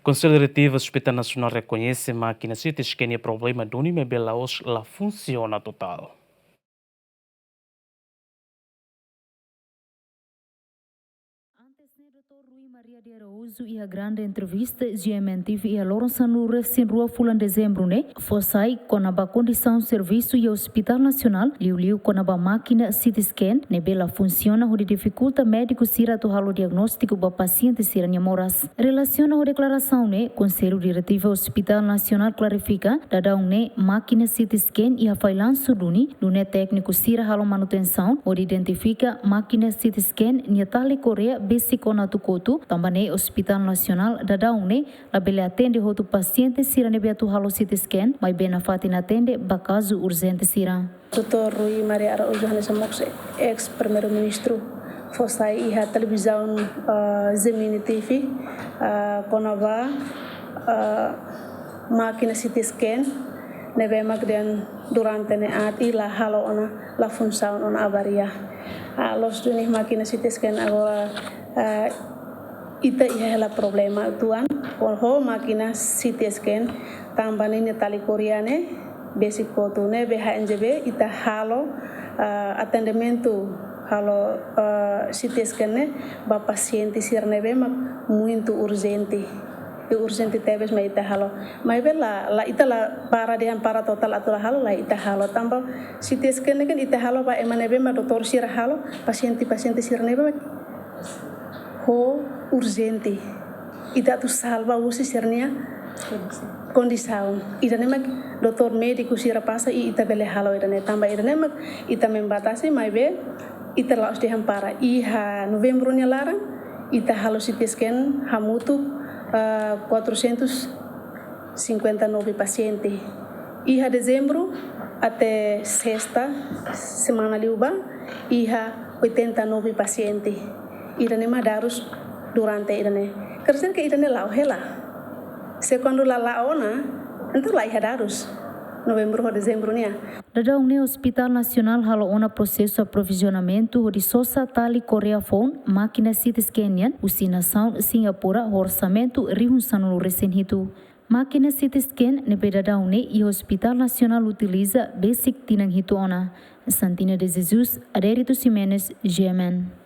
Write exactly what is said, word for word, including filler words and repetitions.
Konsellu Diretivu Hospital Nasionál rekoñese mákina C T scan nia problema duni maibé la'ós la funsiona totál. Antes ne'e, doutór Rui Maria de Araújo iha grande entrevista G M N T V iha loron sanulu-resin-rua fulan Dezembru ne'e fó sai kona-ba kondisaun servisu iha Hospital Nasionál, liuliu kona-ba mákina C T scan ne'ebé la funsiona hodi difikulta médiku sira atu halo diagnóstiku ba pasiente sira-nia moras. Relasiona ho deklarasaun ne'e, Konsellu Diretivu Hospital Nasionál klarifika, daudaun ne'e mákina C T scan iha failansu duni, nune'e tékniku sira halo manutensaun hodi identifika mákina C T scan nia tali korea besik ona atu kotu, tanba ne'e Hospital Nasionál daudaun ne'e labele atende hotu pasiente sira ne'ebé atu halo C T scan, maibé nafatin atende ba kazu urjente sira. Doutór Rui Maria Araújo hanesan mós eis Primeiru-Ministru fó sai iha televizaun, ah, Gemini T V, ah, kona-ba, ah, mákina C T scan ne'ebé mak dehan durante ne'e aat i la halo ona, la funsaun ona, avaria. Ah, loos duni mákina C T scan agora, ah, ita iha hela problema uitoan ho mákina C T scan, tanba ninia tali korea ne'e besik kotu, ne'ebé H N G B ita halo, ah, atendimentu halo, ah, C T scan ne'e ba pasiente sira ne'ebé mak muitu urjente. I urjente tebes mak ita halo. Maibé la, la ita la para dehan para totál atu la halo, la ita halo. Tanba C T scan ne'e kan ita halo ba ema ne'ebé mak doutór sira halo, pasiente-pasiente sira ne'ebé mak ho urjente. Ita atu salva husi sira-nia kondisaun. Ida-ne'e mak doutór, médiku sira pasa i ita bele halo ida-ne'e. Tanba ida-ne'e mak ita membatasi, maibé ita la'ós dehan para. Iha Novembru nia laran ita halo C T scan hamutuk, ah, quatrocentos cinquenta e nove pasiente. Iha Dezembru até sesta semana liubá iha oitenta e nove pasiente. Ida-ne'e mak dadus durante ida-ne'e. Quer dizer que ida-ne'e la'o hela. Se kuandu la la'o ona, entaun la iha dadus Novembru ho Dezembru nian. Daudaun ne'e Hospital Nasionál halo ona prosesu aprovizionamentu hodi sosa tali korea foun mákina C T scan nian husi nasaun Singapura ho orsamentu rihun sanulu-resin-hitu. Mákina C T scan ne'ebé daudaun ne'e iha Hospital Nasionál utiliza besik tinan hitu ona. Santina de Jesus, Adérito Ximenes, G M N.